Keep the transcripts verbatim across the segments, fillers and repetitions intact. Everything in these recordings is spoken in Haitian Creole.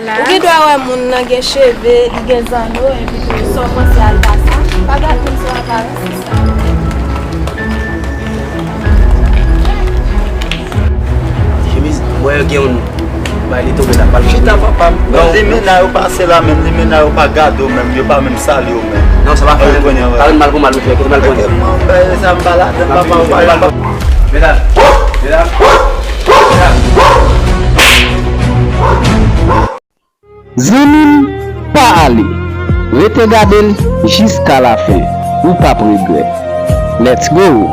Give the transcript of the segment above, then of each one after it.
Ou gen dwa wè moun nan gen cheve, li gen zanno, epi tou sa w panse Alta sa? Pa gad moun sou aparans, sista. Ti chemiz, mwen gen yon bay li tonbe la, pa l. Chita, papa m. Limena yo pase la menm, limena yo pa gade w menm, yo pa menm salye w menm. Non, sa pa fè anyen. Pa rann mal pou mal, mesye, kite mal pou mal. Sa m pa ladan, papa, ou pa. Medam, medam, medam. Zanmi m, pa ale. Rete gade l jiska lafen. Ou p ap regrèt. Let's go!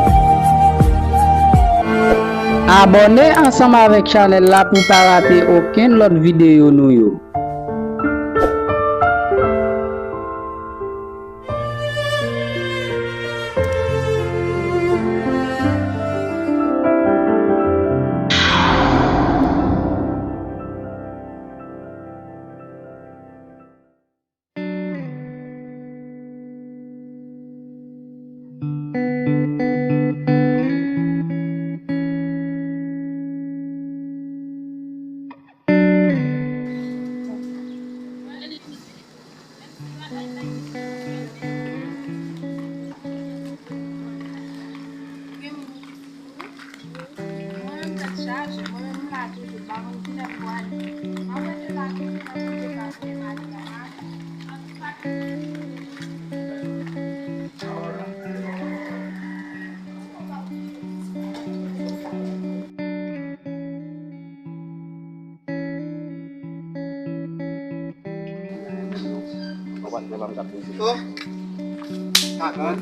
Abòne ansanm avèk chanèl la pou w pa rate okenn lòt videyo nou yo. Mwen menm tèt chaje, mwen menm m la toujou, m pa konn kilè m pwale. M ap rete la toujou, m ap kite pase m ale nan maten. Oh! Madanm.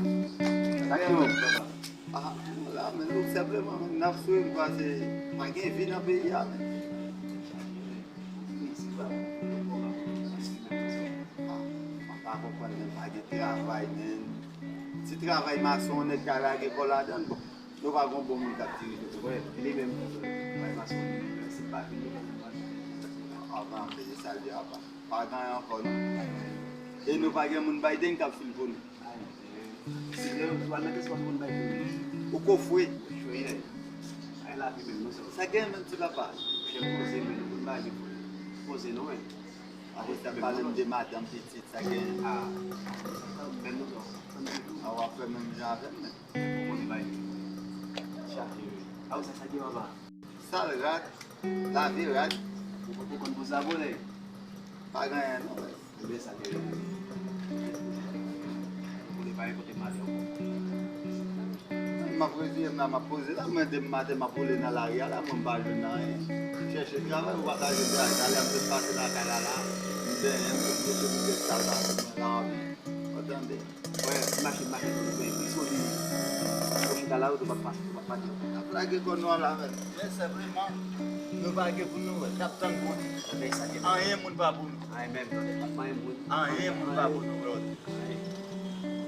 Sa ki bon? Ah, la, men nou senpleman, men n ap swiv, paske pa gen vi nan peyi a, men. Ah, mwen pa konprann, men pa gen travay, men. Ti travay mason, yon nèg ka lage kò ladan l, bon. Nou pa gon bon moun k ap dirije nou. Wè, li menm, bay mason li menm, se pa vin nou pa fè mason. Avan, m peye salye apa. Pa gen ankò, non. E nou pa gen moun Biden k ap fil pou nou. Si lè yo pral mete sou moun Biden. Ou ko fwe. Fwe, ay lavi menm, non, sa. Sa gen menm ti papa. Chèf poze, men nou konn bagay pou poze, non, men. Apre sa, pale m de madanm, pitit, sa gen. Ah, menm nou, non. Ah, w ap fè menm jan avè m, men. Ou konn bay chaje, wi. A wi, sa, sa gen anba. Sal rad, lave rad. Ou konn pou sa volè. Pa gen anyen non. Ebyen sa gen. Ou konn pa gen kote m ale ankò. M ap reziye m la, m ap poze la. Mwen demen maten m ap woule nan lari a la, mwen m pa jwenn anyen. Chèche travay, ou pa ka jwenn travay. Talè m te pase lakay la la, m benyen m, m mete boutev sal la sou mwen la anvi. Ou tande? Wè, mache, mache, nou gen plis moun ki chita la, ou pa pase, ou pa pase. N ap lage kò nou anba menm. Men senpleman, nou pa gen pou nou wè. N ap tann Bondye. Anyen moun pa pou nou. Anyen menm, tande, pa anyen moun. Anyen moun pa pou nou, brother.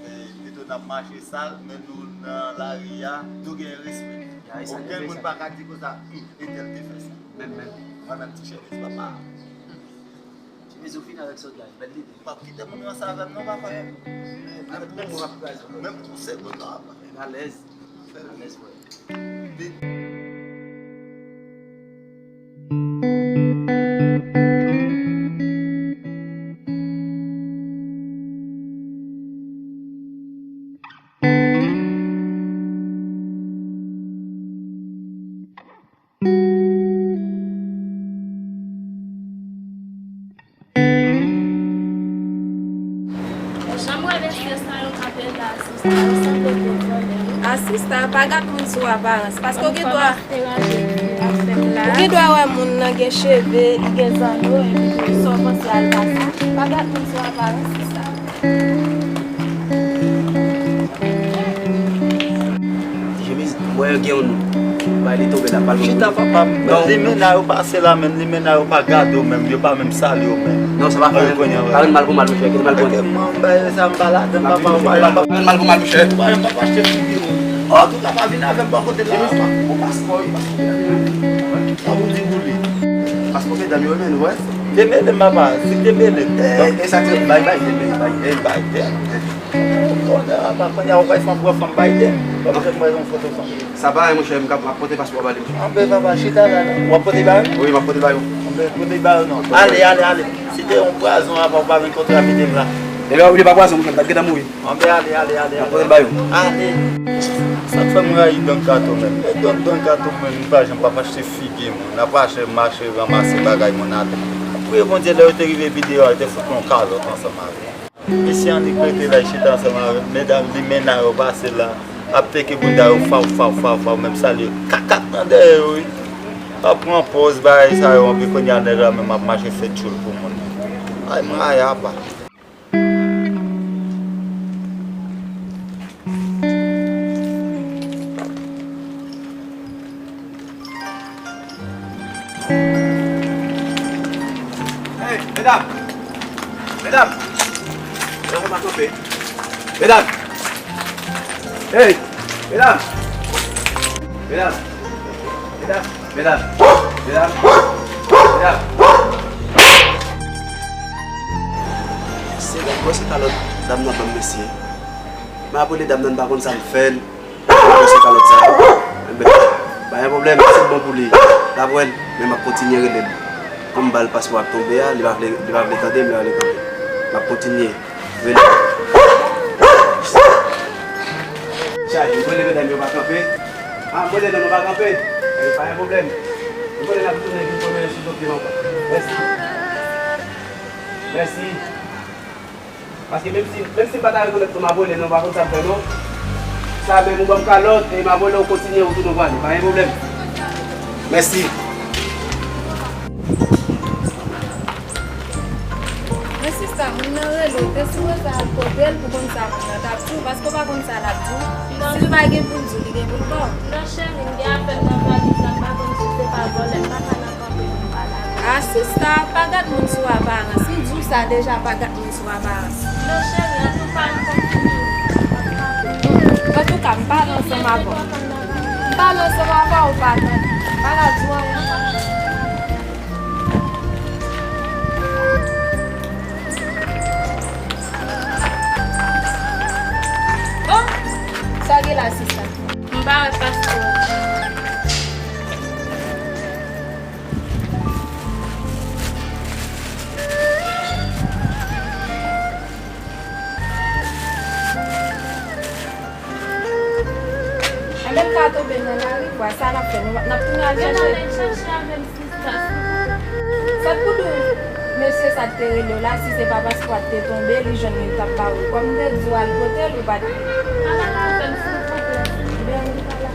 E, pito n ap mache sal, men nou nan lari a, nou gen respè. Okenn moun pa ka di konsa, "Hum, entèl te fè sa." Menm, menm. Mwen menm, ti chemiz papa. Ti Mizo fini avèk sòlda, bèl lide. M ap kite moun ranse avè m non, papa. Menm pou segonn non, papa. Alèz. Alèz, frè. Jan m wè mesye sa yo k ap ede a sista, yo sanble gwo vòlè, wi. A sista, pa gad moun sou aparans, paske w gen dwa, ou gen dwa wè moun nan gen cheve, li gen zanno, epi tou sa w panse al pase. Pa gad moun sou aparans, sista. Ti chemiz, mwen gen yon bay li tonbe la, pa l. Chita, papa m. Limena yo pase la menm, limena yo pa gade w menm, yo pa menm salye w menm. Non, sa pa fè anyen. Pa rann mal pou mal, monchè, kite mal pou mal. Mwen bay sa m pa ladan, papa, ou pa la. Pa rann mal pou mal, monchè. Ou pa menm pa achte figi w. Antouka, pa vin avè m bò kote la, papa. Ou paspò, wi, paspò. Sa pou di pou li. Paspò medam yo renmen nou, wè. Te mele m, papa, si te mele m. E, e sa te bay, bay, bay, bay, bay, bay. Konnen apa, konnen apa, w pa fè m pran fanm bay de. Sa pa, monchè, m ap pote paspò ba li. Anben, papa, chita la, non. W ap pote ba yo? Wi, m ap pote ba yo. Kote ba yo non. Ale, ale, ale. Si te yon pwazon apa, ou pa vin kontre avèk m la. Ebyen, ou pa pwazon, monchè, m t ap gentan mouri. Anben, ale, ale, ale, ale. N ap pote l ba yo. Ale. Sa k fè m rayi Don Kato menm. E Don, Don Kato menm, li pa janm p ap achte figi moun. L ap achte mache ranmase bagay moun atè. Priye Bondye, lè yo te rive videyo a, yo te fout yon kalòt ansanm avè l. Mesye annik rete la, li chita ansanm avèk medam, li men nan yo pase la, ap teke bounda yo faw, faw, faw, faw, menm salye kakak nan dèyè yo, wi. Ap pran pòz bagay sa yo, anpi kounye a nèg la menm ap mache fè tchoul pou moun. Ay, m rayi apa. Hey, medam! Medam! Medam, ou pa kanpe. Medam! Hey! Medam! Medam! Medam! Medam! Medam! Medam! Se gad gwo se kalòt dam nan ban m, mesye. M ap rele dam nan, m pa konn sa m fè l. Mwen se kalòt sa. Enben, pa gen pwoblèm, si l bon pou li, l ap wè l, men m ap kontinye rele l. Pou m ba l paspò ak tonbe a, li pa vle, li pa vle tande, m li pa vle tande. M ap kontinye rele l. Chaje, mwen rele medam yo pa kanpe. Ah, mwen rele non, nou pa kanpe. Enben, pa gen pwoblèm. Mwen rele n ap tounen vin pran menm sou zòt vin ankò. Mèsi. Mèsi. Paske menm si, menm si m pa ta rekonèt non, m ap rele non, pa konn sa m fè non. Sa menm ou ban m kalòt, e m ap rele w kontinye ou tounen w prale, pa gen pwoblèm. Mèsi. Men sista, moun nan rele w, te sipoze al kote l pou konn sa moun nan t ap di w, paske w pa konn sa l ap di w. Si l pa gen pou l di w, li gen pou l ba w. Non, cheri, m gen afè m nan valiz la, m pa konn si se pa vòlè, m pa ka nan kanpe pou m pale avè w. Ah, sista, pa gad moun sou aparans. M di w sa deja, pa gad moun sou aparans. Non, cheri, antouka, m kontinye. Antouka, m pale ansanm avè w. M pale ansanm avè w, ou pa tande. M pa ka di w anyen ankò. Oh! Sa gen la, sista? M pa wè paspò. Anben m ka tonbe nan lari, kwa sa n ap fè? Nou, n ap tounen al chèche? Yo nan men chache avè m, sista, silvouplè. Sa k pou di w mesye sa k te rele w la, si se pa paspò a t te tonbe, li jwenn li, l t ap ba w li. Kòm m te di w al kote l, ou pa t vle. Al avè m, silvouplè. Anben, ann al.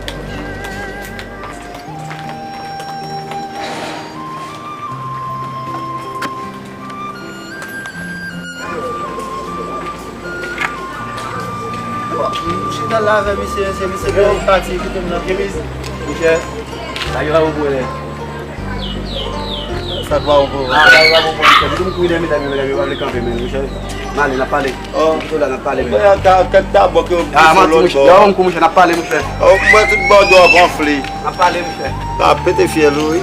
Chita la avè misye, se misye ki pati kite m nan. Monchè, sa yo la ou pou wè. Sa k pa bon pou ou? Ah, sa yo la ou pou wè, monchè. Pou m kouri dèyè medam yo, medam yo pa vle kanpe, men, monchè. M ale, n ap pale. Oh. Kite w la, n ap pale, men. Kèk ta bòk yo. Ah, manti, monchè. Yo, m kou, monchè, n ap pale, monchè. Oh, mwen tout bòdò ap anfle. N ap pale, monchè. Sa ap pete fyèl ou, wi.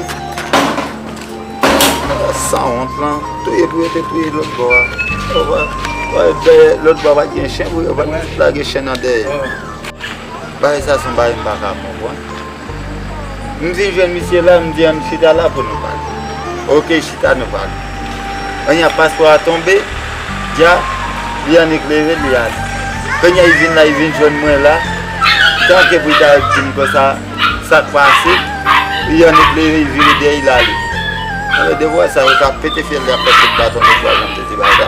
Sanwont lan, touye pou yo te touye lòt bò a. Yo pa, pa, dèyè lòt bò a pa t gen chen pou yo pa t lage chen nan dèyè. Bagay sa se yon bagay m pa ka konprann. M vin jwenn misye la, m di ann chita la pou nou pale. Oke, chita nou pale. Anyen, paspò a tonbe, dja, li annik leve, li ale. Kounye a, li vin la, li vin jwenn mwen la. Tanke pou li ta di m konsa, sa k pase, li annik leve, li vire dèyè, li ale. Anben, de fwa sa, yo ka pete fyèl li ap fè kout baton, de fwa, jan m te di bagay sa.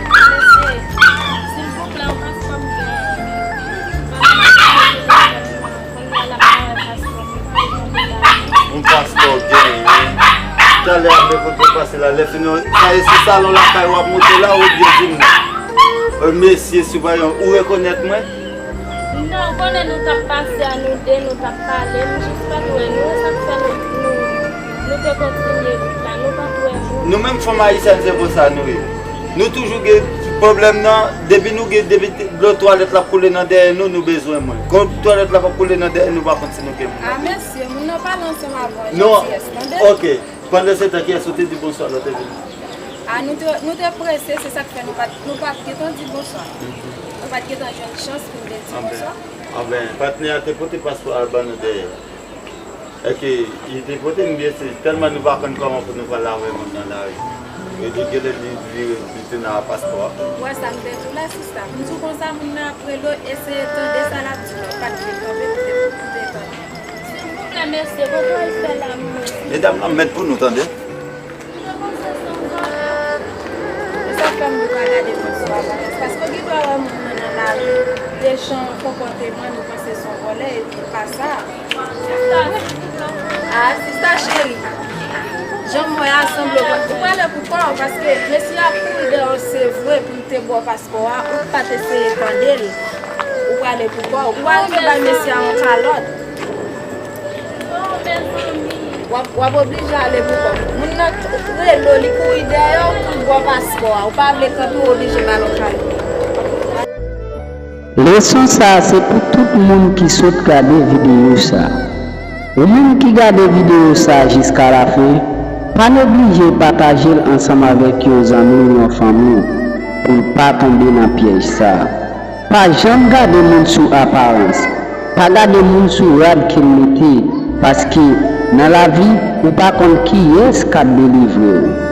Mesye, silvouplè, yon paspò m genyen. Yon paspò w genyen. Talè ap vle kote w pase la, lè fini, sa e sou salon lakay w ap monte la, ou byen di m non. Euh, mesye, sipayon, ou rekonèt mwen? Non, ou konnen nou t ap pase a nou de, nou t ap pale, m jis pa t wè nou, e sa k fè nou, nou, nou te kontinye wout la, nou pa t wè moun. Nou menm fanm ayisyèn, se konsa nou ye. Nou toujou gen pwoblèm nan, depi nou gen, depi dlo twalèt la ap koule nan dèyè nou, nou bezwen mwen. Kon twalèt la p ap koule nan dèyè nou, pa konn si nou gen moun. Ah, mesye, moun nan pale ansanm avè w, non, jantiyès, tande? Oke. Pandan se tan, kiyès ou te di bonswa lè w te vini? Ah, nou te, nou te prese, se sa k fè nou pa t, nou pa t gentan di bonswa. Nou pa t gentan jwenn chans pou n te di bonswa. Anben, patnè a te pote paspò a ban nou dèyè. Èske li te pote n byen, se tèlman nou pa konn kòman pou nou pale avè moun nan lari. E li genlè li, li, li te nan paspò a. Ou wè sa m te di w la, sista. M di w konsa, moun nan ap rele w, eseye tande sa l ap di w la. Ou pa t vle kanpe pou te, pou te tande. Silvouplè, mesye, kòman l fè la, mesye? Medam nan mèt pou nou, tande. E sa k fè m di w pa gade moun sou aparans. Paske w gen dwa wè moun nan nan lari, de jan konpòteman l, ou panse se yon vòlè, epi l pa sa. Ah, sista cheri. Jan m wè a sanble w prale pou kò w, paske mesye ap kouri dèyè w, se vre, pou l te ba w paspò a, ou pa t eseye tande l. Ou prale pou kò w. Ou pa rive bay mesye a yon kalòt. W ap, w ap oblije ale pou kò w. Moun nan t-, rele w, li kouri dèyè w pou l ba w paspò a. Ou pa vle kanpe, w oblije ba l yon kalòt. Leson sa a se pou tout moun ki sot gade videyo sa a. Ou menm ki gade videyo sa a jiska lafen, pa neglije pataje l ansanm avèk yon zanmi w, yon fanmi w, pou l pa tonbe nan pyèj sa a. Pa janm gade moun sou aparans. Pa gade moun sou rad ke l mete, paske nan lavi, ou pa konn kiyès k ap delivre w.